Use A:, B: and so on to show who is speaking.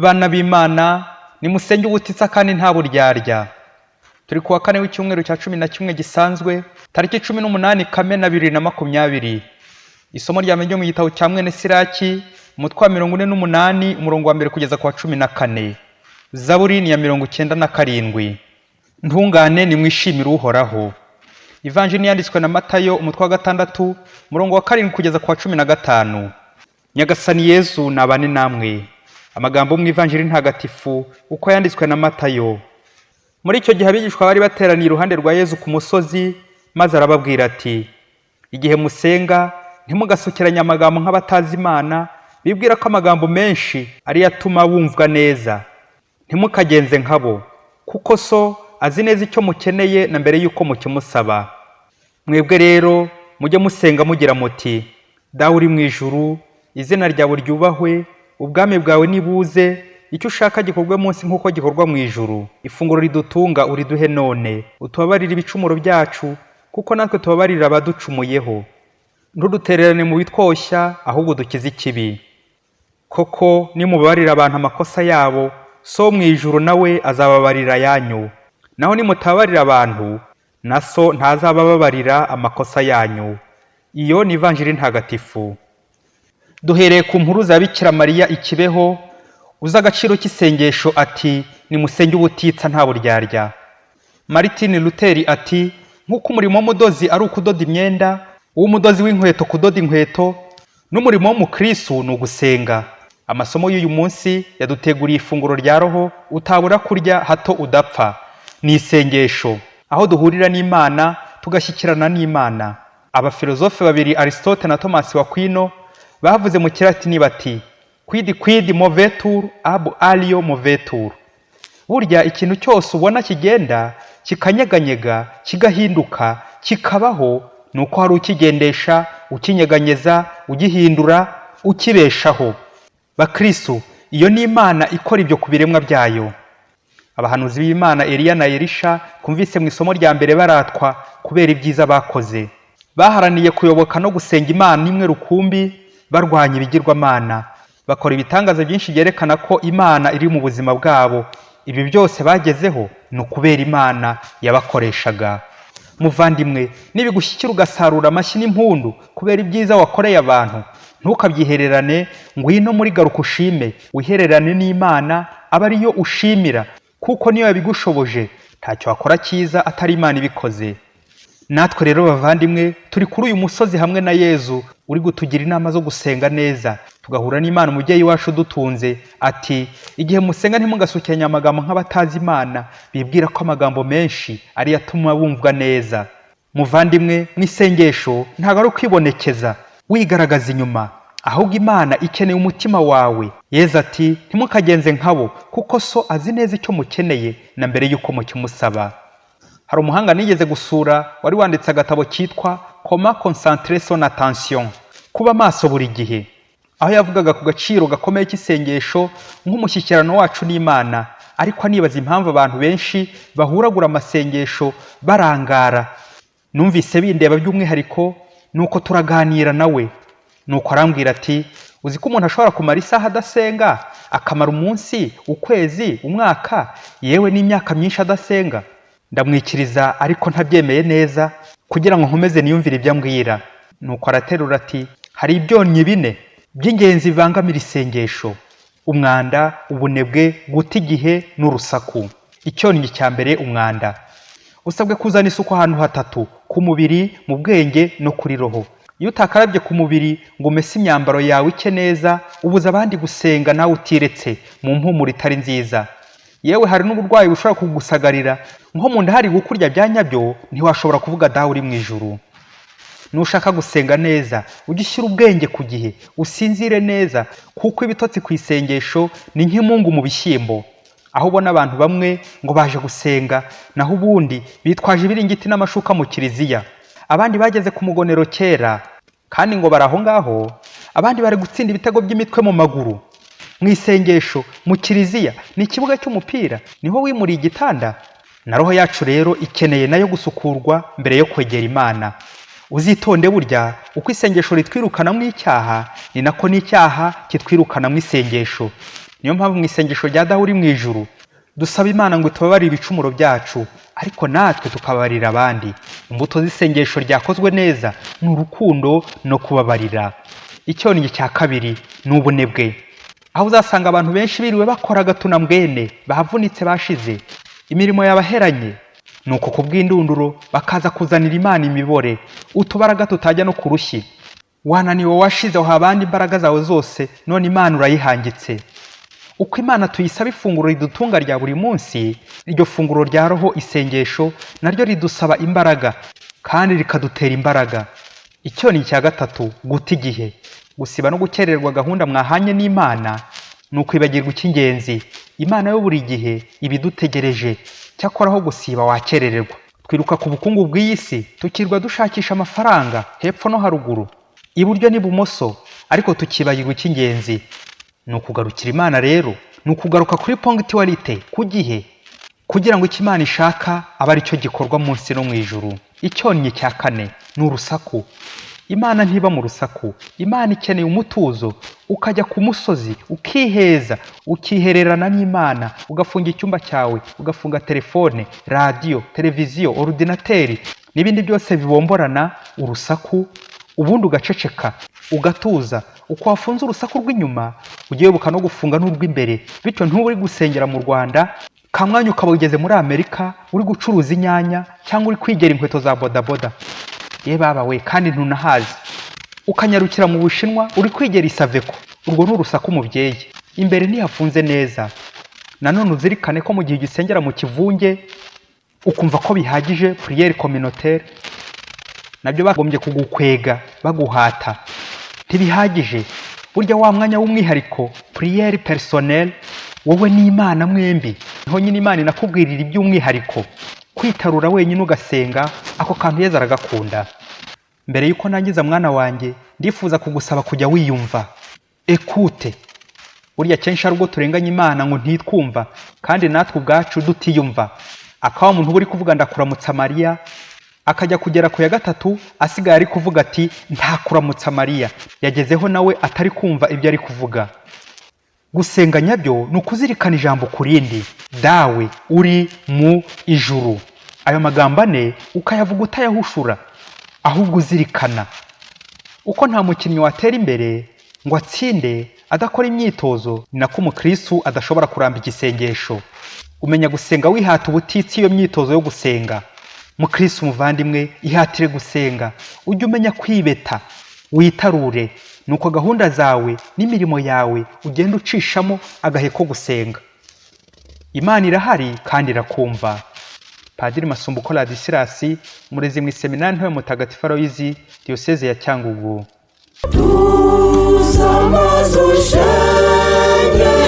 A: Bana b'Imana, nimusenge ubutitsa kandi nta buryarya. Turi kuwa kane w'icyumweru cya 11 gisanzwe, tariki 18 Kamena 2020. Isomo rya mbere ryo mu gitabo cya mwene Siraki, umutwe wa 48, umurongo wa 1 kugeza ku wa 14. Zaburi ni iya 97. Ntungane, nimwishimire Uhoraho. Ivanjiri yanditswe na Matayo, umutwe wa 6, umurongo wa 7 kugeza ku wa 15. Nyagasani Yezu nabane namwe. Amagambo mu Ivanjiri ntagatifu uko yanditswe na Matayo. Muri icyo gihe abigishwa bari bateraniye iruhande rwa Yezu ku musozi, maze arababwira ati: "Igihe musenga, ntimugasukiranye amagambo nk'abatazi Imana, bibwira ko amagambo menshi ariyo atuma bumvwa neza. Ntimukagenze nkabo, kuko So azi neza icyo mukeneye na mbere y'uko mukimusaba. Mwebwe rero mujye musenga mugira muti: Dawe uri mu ijuru, izina ryawe ryubahwe, ubwami bwawe nibuze, icyo ushaka gikorwe munsi nk'uko gikorwa mu ijuru. Ifunguro ridutunga uriduhe none, utubabarire ibicumuro byacu, kuko natwe tubabarira abaducumuyeho. Ntudutererane mu bitwoshya, ahubwo dukize ikibi. Koko nimubabarira abantu amakosa yabo, So mu ijuru nawe azababarira ayanyu. Naho nimutababarira abantu, na So ntazabababarira amakosa yanyu." Iyo ni Ivanjiri ntagatifu. Duhereye ku nkuru za Bikira Mariya i Kibeho, uzi agaciro k'isengesho, ati: "Nimusenge ubutitsa nta buryarya." Martin Luther ati: "Nk'uko umurimo w'umudozi ari ukudoda imyenda, uw'umudozi w'inkweto kudoda inkweto, n'umurimo w'umukristu ni ugusenga." Amasomo y'uyu munsi yaduteguriye ifunguro rya roho utabura kurya hato udapfa, ni isengesho, aho duhurira n'Imana, tugashyikirana n'Imana. Abafilozofe babiri, Aristote na Thomas w'Aquino, bavuze mu Kilatini bati: "Quidquid movetur ab alio movetur." Burya ikintu cyose ubona kigenda, kikanyeganyega, kigahinduka, kikabaho, ni uko hari ukigendesha, ukinyeganyeza, ugihindura, ukibeshaho. Bakristu, iyo ni Imana ikora ibyo ku biremwa byayo. Abahanuzi b'Imana Eliya na Elisha twumvise mu isomo rya mbere baratwa kubera ibyiza bakoze. Baharaniye kuyoboka no gusenga Imana imwe rukumbi, barwanya ibigirwamana, bakora ibitangaza byinshi byerekana ko Imana iri mu buzima bwabo. Ibi byose bagezeho ni ukubera Imana yabakoreshaga. Muvandimwe, nibigushyikira ugasarura amashyi n'impundu kubera ibyiza wakoreye abantu, ntukabyihererane. Ngwino muri Garuka ushime, wihererane n'Imana, aba ariyo ushimira, kuko niyo yabigushoboje. Ntacyo wakora cyiza atari Imana ibikoze. Natwe rero bavandimwe, turi kuri uyu musozi hamwe na Yezu uri gutugira inama zo gusenga neza, tugahura n'Imana umubyeyi wacu udutunze, ati: "Igihe musenga, ntimugasukiranye amagambo nk'abatazi Imana, bibwira ko amagambo menshi ariyo atuma bumvwa neza." Muvandimwe, mu isengesho ntabwo ari ukwibonekeza wigaragaza inyuma, ahubwo Imana ikeneye umutima wawe. Yezu ati: "Ntimukagenze nkabo, kuko So azi neza icyo mukeneye na mbere y'uko mukimusaba." Hari umuhanga nigeze gusura wari wanditse agatabo kitwa "Comment concentrer son attention", kuba maso buri gihe, aho yavugaga ku gaciro gakomeye k'isengesho nk'umushyikirano wacu n'Imana, ariko anibaza impamvu abantu benshi bahuragura amasengesho, barangara. Numvise bindeba by'umwihariko, nuko turaganira nawe, nuko arambwira ati: "Uzi ko umuntu ashobora kumara isaha adasenga, akamara umunsi, ukwezi, umwaka, yewe n'imyaka myinshi adasenga?" Ndamwikiriza ariko ntabyemeye neza, kugira ngo nkomeze niyumvire ibyo ambwira. Nuko araterura ati: "Hari ibyonnyi bine by'ingenzi bibangamira isengesho: umwanda, ubunebwe, guta igihe n'urusaku." Icyonnyi cya mbere, umwanda. Usabwe kuzana isuku ahantu hatatu: ku mubiri, mu bwenge no kuri roho. Iyo utakarabye ku mubiri ngo umese imyambaro yawe ike neza, ubuza abandi gusenga nawe utiretse mu mpumuro itari nziza. Yewe, hari n'uburwayi bushobora kugusagarira, nko mu nda hari gukurya bya nyabyo, ntiwashobora kuvuga Dawe uri mu ijuru. Nushaka gusenga neza, ujye ushyira ubwenge ku gihe, usinzire neza, kuko ibitotsi ku isengesho ni nk'imungu mu bishyimbo. Aho ubona abantu bamwe ngo baje gusenga, naho ubundi bitwaje ibiringiti n'amashuka mu kiliziya, abandi bageze ku mugonero kera kandi ngo bari aho ngaho, abandi bari gutsinda ibitego by'imitwe mu maguru. Mu isengesho, mu kiliziya ni ikibuga cy'umupira, niho wimuriye igitanda. Na roho yacu rero ikeneye nayo gusukurwa mbere yo kwegera Imana. Uzitonde, burya uko isengesho ritwirukanamo icyaha, ni nako n'icyaha kitwirukanamo isengesho. Niyo mpamvu mu isengesho rya Dawe uri mu ijuru dusaba Imana ngo itubabarire ibicumuro byacu, ariko natwe tukababarira abandi. Imbuto z'isengesho ryakozwe neza ni urukundo no kubabarira. Icyonnyi cya kabiri ni ubunebwe, aho uzasanga abantu benshi biriwe bakora agatunambwene, bavunitse, bashize, imirimo yabaheranye, nuko ku bw'indunduro bakaza kuzanira Imana imibore, utubaraga tutajya no ku rushyi. Wananiwe, washize, waha abandi imbaraga zawe zose, none Imana urayihangitse. Uko Imana tuyisaba ifunguro ridutunga rya buri munsi, iryo funguro rya roho, isengesho, naryo ridusaba imbaraga kandi rikadutera imbaraga. Icyonnyi cya gatatu, guta igihe. Gusiba no gukererwa gahunda mwahanye n'Imana ni ukwibagirwa icy'ingenzi. Imana yo buri gihe iba idutegereje, cyakora aho gusiba wakerererwa. Twiruka ku bukungu bw'iyi si, tukirwa dushakisha amafaranga hepfo no haruguru, iburyo n'ibumoso, ariko tukibagirwa icy'ingenzi. Ni ukugarukira Imana rero, ni ukugaruka kuri ponctualité, ku gihe, kugira ngo icyo Imana ishaka abe ari cyo gikorwa munsi no mu ijuru. Icyonnyi cya kane ni urusaku. Imana ntiba mu rusaku. Imana ikeneye umutuzo, ukajya ku musozi ukiheza, ukihererana n'Imana, ugafunga icyumba cyawe, ugafunga telefone, radiyo, televiziyo, ordinateur n'ibindi byose bibomborana urusaku, ubundi ugaceceka, ugatuza. Uko wafunze urusaku rw'inyuma, ujye wibuka no gufunga n'urw'imbere. Bityo ntube uri gusengera mu Rwanda, kamwanya ukaba ugeze muri Amerika uri gucuruza inyanya cyangwa uri kwigera inkweto za bodaboda. Ye baba we, kandi ntunahazi, ukanyarukira mu Bushinwa uri kwigera isaveko. Urwo ni urusaku, mubyeyi, imbere ntihafunze neza. Nanone uzirikane ko mu gihe ugisengera mu kivunge, ukumva ko bihagije, prière communautaire, nabyo bagombye kugukwega baguhata, ntibihagije. Burya wa mwanya w'umwihariko, prière personnelle, wowe n'Imana mwembi, niho nyine Imana inakubwirira iby'umwihariko. Kwitarura wenyine ugasenga, ako kantu Yezu aragakunda. Mbere y'uko ndangiza, mwana wanjye, ndifuza kugusaba kujya wiyumva, écoute. Burya kenshi hari ubwo turenganya Imana ngo ntitwumva, kandi natwe ubwacu tutiyumva. Akaba umuntu uba uri kuvuga "Ndakuramutsa Mariya", akajya kugera ku ya gatatu asigaye ari kuvuga ati "Ntakuramutsa Mariya", yagezeho nawe atari kumva ibyo ari kuvuga. Gusenga nyabyo ni ukuzirikana ijambo ku rindi: "Dawe uri mu ijuru". Ayo magambo ane ukayavuga utayahushura, ahubwo uzirikana. Uko nta mukinnyi watera imbere ngo atsinde adakora imyitozo, ni nako umukristu adashobora kurambika isengesho. Umenya gusenga wihata ubutitsa iyo myitozo yo gusenga. Mukristu muvandimwe, ihatire gusenga, ujye umenya kwibeta, witarure, nuko gahunda zawe n'imirimo yawe ugenda ucishamo agahe ko gusenga. Imana irahari kandi irakumva. Padiri Masumbuko Ladisirasi, umurezi mu Iseminari Nto ya Mutagatifu Aloyizi, Diyoseze ya Cyangugu.
B: Tuzamaze ushenge.